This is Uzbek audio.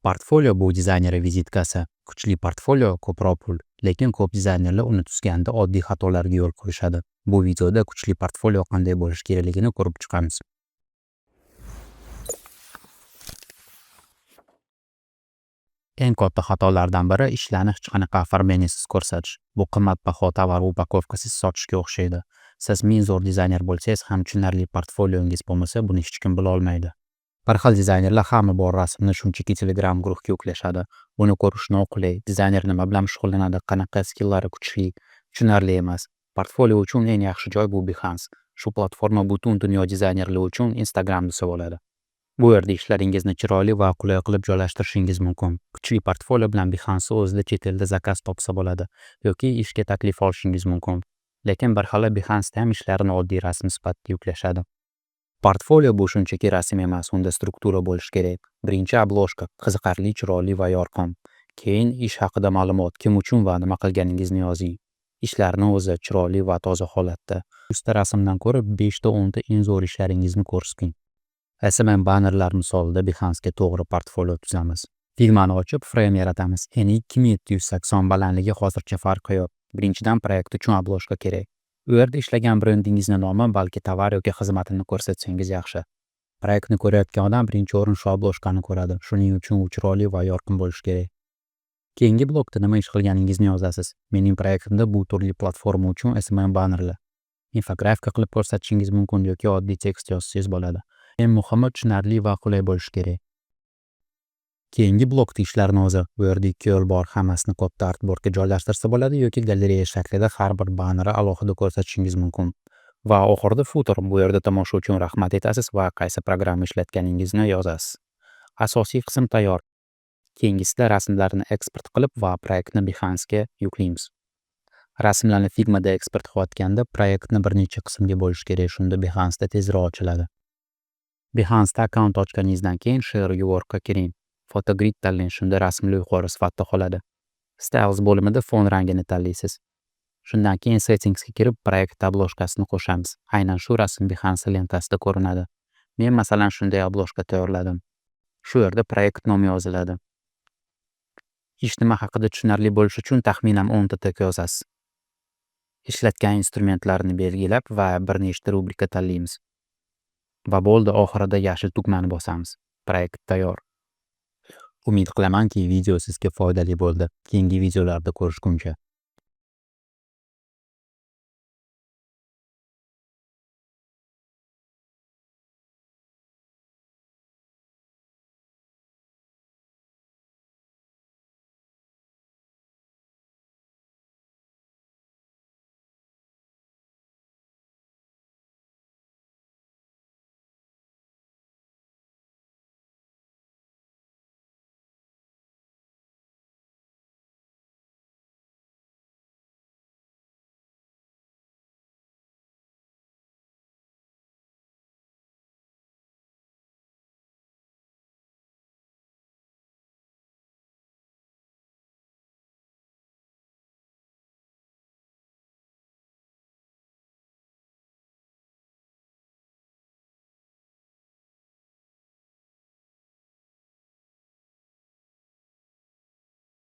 Portfolio bu dizayner vizitkasi. Kuchli portfolio ko'proq pul, lekin ko'p dizaynerlar uni tuzganda oddiy xatolarga yo'l qo'yishadi. Bu videoda kuchli portfolio qanday bo'lishi kerakligini ko'rib chiqamiz. Eng katta xatolardan biri ishlarni hech qanaqa оформление siz ko'rsatish. Bu qimmatbaho tovar upakovkasiz sotishga o'xshaydi. Siz ming zo'r dizayner bo'lsangiz ham tushunarli portfoliongiz bo'lmasa, buni hech kim bila olmaydi. Bir xil dizaynerlar hamma bor rasmni shunchaki Telegram guruhga yuklashadi. Buni ko'rish noqulay. Dizayner nima bilan shug'ullanadi, qanaqa skillari kuchli, tushunarli emas. Portfolio uchun eng yaxshi joy bu Behance. Shu platforma butun dunyo dizaynerlari uchun Instagram desa bo'ladi. Bu yerda ishlaringizni chiroyli va qulay qilib joylashtirishingiz mumkin. Kuchli portfolio bilan Behance o'zida chet elda zakaz topsa bo'ladi yoki ishga taklif olishingiz mumkin. Lekin bir xili Behance'da ham ishlarini oddiy rasm sifatida yuklashadi. Portfolio bu shunchaki rasm emas, unda struktura bo'lishi kerak. Birinchi обложка qiziqarli, chiroyli va yorqin. Keyin ish haqida ma'lumot, kim uchun va nima qilganingizni yozing. Ishlarni o'zi chiroyli va toza holatda. 100 ta rasmdan ko'ra 5 ta 10 ta eng zo'r ishlaringizni ko'rsating. SMM bannerlar misolida Behance'ga to'g'ri portfolio tuzamiz. Figmani ochib frame yaratamiz. Eni 2780, balandligi hozircha farqi yo'q. Birinchidan proyekt uchun обложка kerak. U yerda ishlagan brendingizni nomi, balki tovar yoki xizmatini ko'rsatsangiz yaxshi. Proyektni ko'rayotgan odam birinchi o'rin shu обложка ni ko'radi. Shuning uchun u chiroyli va yorqin bo'lishi kerak. Keyingi blokda nima ish qilganingizni yozasiz. Mening proyektimda bu turli platforma uchun SMM bannerlar. Infografika qilib ko'rsatishingiz mumkin yoki oddiy tekst yozsangiz bo'ladi. Eng muhimi tushunarli va qulay bo'lishi kerak. Keyingi blokda ishlarni o'zi. Bu yerda ikki yo'l bor. Hammasini katta artboardga joylashtirsa bo'ladi yoki galereya shaklida har bir bannerni alohida ko'rsatishingiz mumkin. Va oxirida footer. Bu yerda tomosha uchun rahmat aytasiz va qaysi programma ishlatganingizni yozasiz. Asosiy qism tayyor. Keyingisida rasmlarni eksport qilib va proyektni Behance'ga yuklaymiz. Rasmlarni Figmada eksport qilayotganda proyektni bir necha qismga bo'lish kerak, shunda Behance'da tezroq ochiladi. Behance'da akkaunt ochganingizdan keyin Share Your Work'ga kiring. Photogrid tanlang, shunda rasmlar yuqori sifatda qoladi. Styles bo'limida fon rangini tanlaysiz. Shundan keyin Settingsga kirib, proyekt обложка sini qo'shamiz. Aynan shu rasm Behance lentasida ko'rinadi. Men masalan shunday обложка tayyorladim. Shu yerda proyekt nomi yoziladi. Ish nima haqida tushunarli bo'lishi uchun taxminan 10 ta teg yozasiz. Ishlatgan instrumentlarni belgilab va bir nechta rubrika tanlaymiz. Va bo'ldi, oxirida yashil tugmani bosamiz. Proyekt tayyor. Umid qilamanki, video sizga foydali bo'ldi. Keyingi videolarda ko'rishguncha.